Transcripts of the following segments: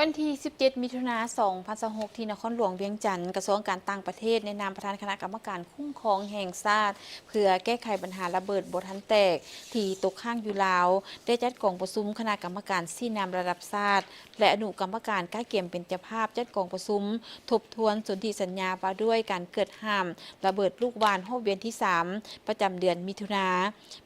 ວັນທີສິບເຈັດ ມິຖຸນາ ສອງພັນຊາວຫົກ ທີ່ນະຄອນຫຼວງວຽງຈັນ, ກະຊວງການຕ່າງປະເທດ ໃນນາມປະທານຄະນະກຳມະການຄຸ້ມຄອງແຫ່ງຊາດ ເພື່ອແກ້ໄຂບັນຫາລະເບີດບໍ່ທັນແຕກ ທີ່ຕົກຄ້າງຢູ່ລາວ ໄດ້ຈັດກອງປະຊຸມຄະນະກຳມະການຊີ້ນຳລະດັບຊາດ ແລະ ອະນຸກຳມະການກະກຽມເປັນເຈົ້າພາບຈັດກອງປະຊຸມທົບທວນສົນທິສັນຍາວ່າດ້ວຍການເກີດຫ້າມລະເບີດລູກຫວ່ານຮອບວຽນທີສາມ ປະຈຳເດືອນມິຖຸນາ.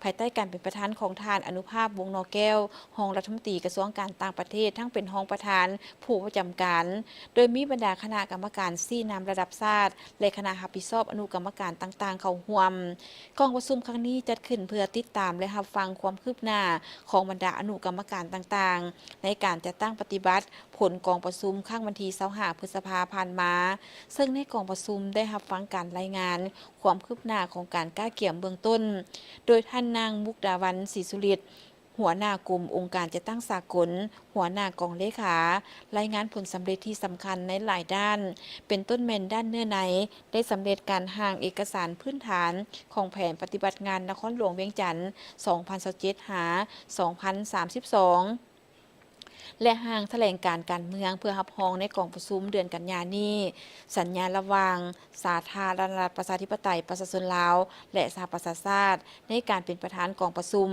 ພາຍໃຕ້ການເປັນປະທານຂອງທ່ານ ອະນຸພາບ ວົງໜໍແກ້ວ ຮອງລັດຖະມົນຕີກະຊວງການຕ່າງປະເທດ ທັງເປັນຮອງປະທານຜູ້ປະຈຳການ, ໂດຍມີບັນດາຄະນະກຳມະການຊີ້ນຳລະດັບຊາດ ແລະ ຄະນະຮັບຜິດຊອບອະນຸກຳມະການຕ່າງໆເຂົ້າຮ່ວມ. ກອງປະຊຸມຄັ້ງນີ້ຈັດຂຶ້ນເພື່ອຕິດຕາມ ແລະ ຮັບຟັງຄວາມຄືບໜ້າຂອງບັນດາອະນຸກຳມະການຕ່າງໆ ໃນການຈັດຕັ້ງປະຕິບັດຜົນກອງປະຊຸມຄັ້ງວັນທີຊາວຫ້າ ພຶດສະພາຜ່ານມາ, ເຊິ່ງໃນກອງປະຊຸມໄດ້ຮັບຟັງການລາຍງານ ຄວາມຄືບໜ້າຂອງການກະກຽມເບື້ອງຕົ້ນ ໂດຍທ່ານນາງ ມຸກດາວັນ ສີສຸລິດ ຫົວໜ້າກົມອົງການຈັດຕັ້ງສາກົນ, ຫົວໜ້າກອງເລຂາ, ລາຍງານຜົນສຳເລັດທີ່ສຳຄັນໃນຫຼາຍດ້ານ, ເປັນຕົ້ນແມ່ນດ້ານເນື້ອໃນ, ໄດ້ສຳເລັດການຮ່າງເອກະສານພື້ນຖານຂອງແຜນປະຕິບັດງານນະຄອນຫຼວງວຽງຈັນ ສອງພັນຊາວເຈັດ ຫາ ສອງພັນສາມສິບສອງ ແລະ ຮ່າງຖະແຫຼງການການເມືອງເພື່ອຮັບຮອງໃນກອງປະຊຸມເດືອນກັນຍານີ້, ສັນຍາລະຫວ່າງສາທາລະນະລັດ ປະຊາທິປະໄຕ ປະຊາຊົນລາວ ແລະ ສະຫະປະຊາຊາດ ໃນການເປັນປະທານກອງປະຊຸມ,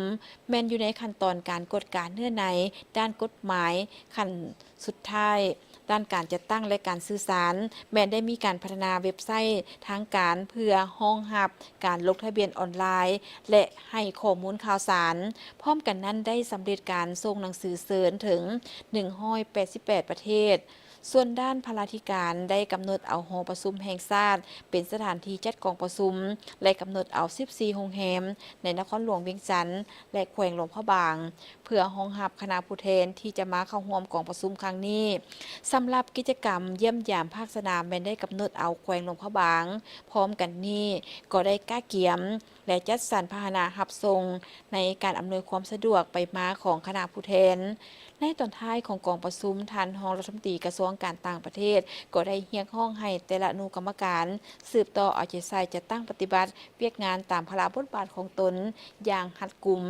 ແມ່ນຢູ່ໃນຂັ້ນຕອນການກວດກາເນື້ອໃນດ້ານກົດໝາຍຂັ້ນສຸດທ້າຍ. ດ້ານການຈັດຕັ້ງ ແລະ ການສື່ສານ, ແມ່ນໄດ້ມີການພັດທະນາເວັບໄຊທາງການເພື່ອຮອງຮັບການລົງທະບຽນອອນລາຍ ແລະ ໃຫ້ຂໍ້ມູນຂ່າວສານ. ພ້ອມກັນນັ້ນໄດ້ສຳເລັດການສົ່ງໜັງສືເຊີນເຖິງໜຶ່ງຮ້ອຍແປດສິບແປດປະເທດ. ສ່ວນດ້ານພະລາທິການໄດ້ກຳນົດເອົາຫໍປະຊຸມແຫ່ງຊາດເປັນສະຖານທີ່ຈັດກອງປະຊຸມ ແລະ ກຳນົດເອົາສິບສີ່ໂຮງແຮມໃນນະຄອນຫຼວງວຽງຈັນ ແລະ ແຂວງຫຼວງພະບາງ ເພື່ອຮອງຮັບຄະນະຜູ້ແທນທີ່ຈະມາເຂົ້າຮ່ວມກອງປະຊຸມຄັ້ງນີ້. ສຳລັບກິດຈະກຳຢ້ຽມຢາມພາກສະໜາມແມ່ນໄດ້ກຳນົດເອົາແຂວງຫຼວງພະບາງ. ພ້ອມກັນນີ້ກໍໄດ້ກະກຽມ ແລະ ຈັດສັນພາຫະນະຮັບສົ່ງໃນການອຳນວຍຄວາມສະດວກໄປມາຂອງຄະນະຜູ້ແທນ. ໃນຕອນທ້າຍຂອງກອງປະຊຸມ, ທ່ານຮອງລັດຖະມົນຕີກະຊວງການຕ່າງປະເທດ ກໍໄດ້ຮຽກຮ້ອງໃຫ້ແຕ່ລະອະນຸກຳມະການສືບຕໍ່ເອົາໃຈໃສ່ຈັດຕັ້ງປະຕິບັດວຽກງານຕາມພາລະບົດບາດຂອງຕົນຢ່າງຮັດກຸມ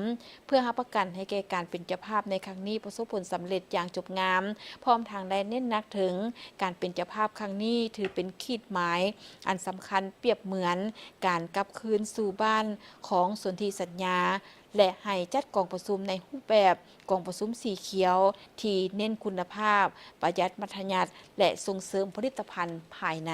ເພື່ອຮັບປະກັນໃຫ້ແກ່ການເປັນເຈົ້າພາບໃນຄັ້ງນີ້ປະສົບຜົນສຳເລັດຢ່າງຈົບງາມ, ພ້ອມທັງໄດ້ເນັ້ນໜັກເຖິງການເປັນເຈົ້າພາບຄັ້ງນີ້ຖືເປັນຂີດໝາຍອັນສຳຄັນປຽບເໝືອນການກັບຄືນສູ່ບ້ານຂອງສົນທິສັນຍາ ແລະ ໃຫ້ຈັດກອງປະຊຸມໃນຮູບແບບກອງປະຊຸມສີຂຽວ ທີ່ເນັ້ນຄຸນນະພາບ, ປະຢັດມັດທະຍັດ ແລະ ສົ່ງເສີມຜະລິດຕະພັນພາຍໃນ.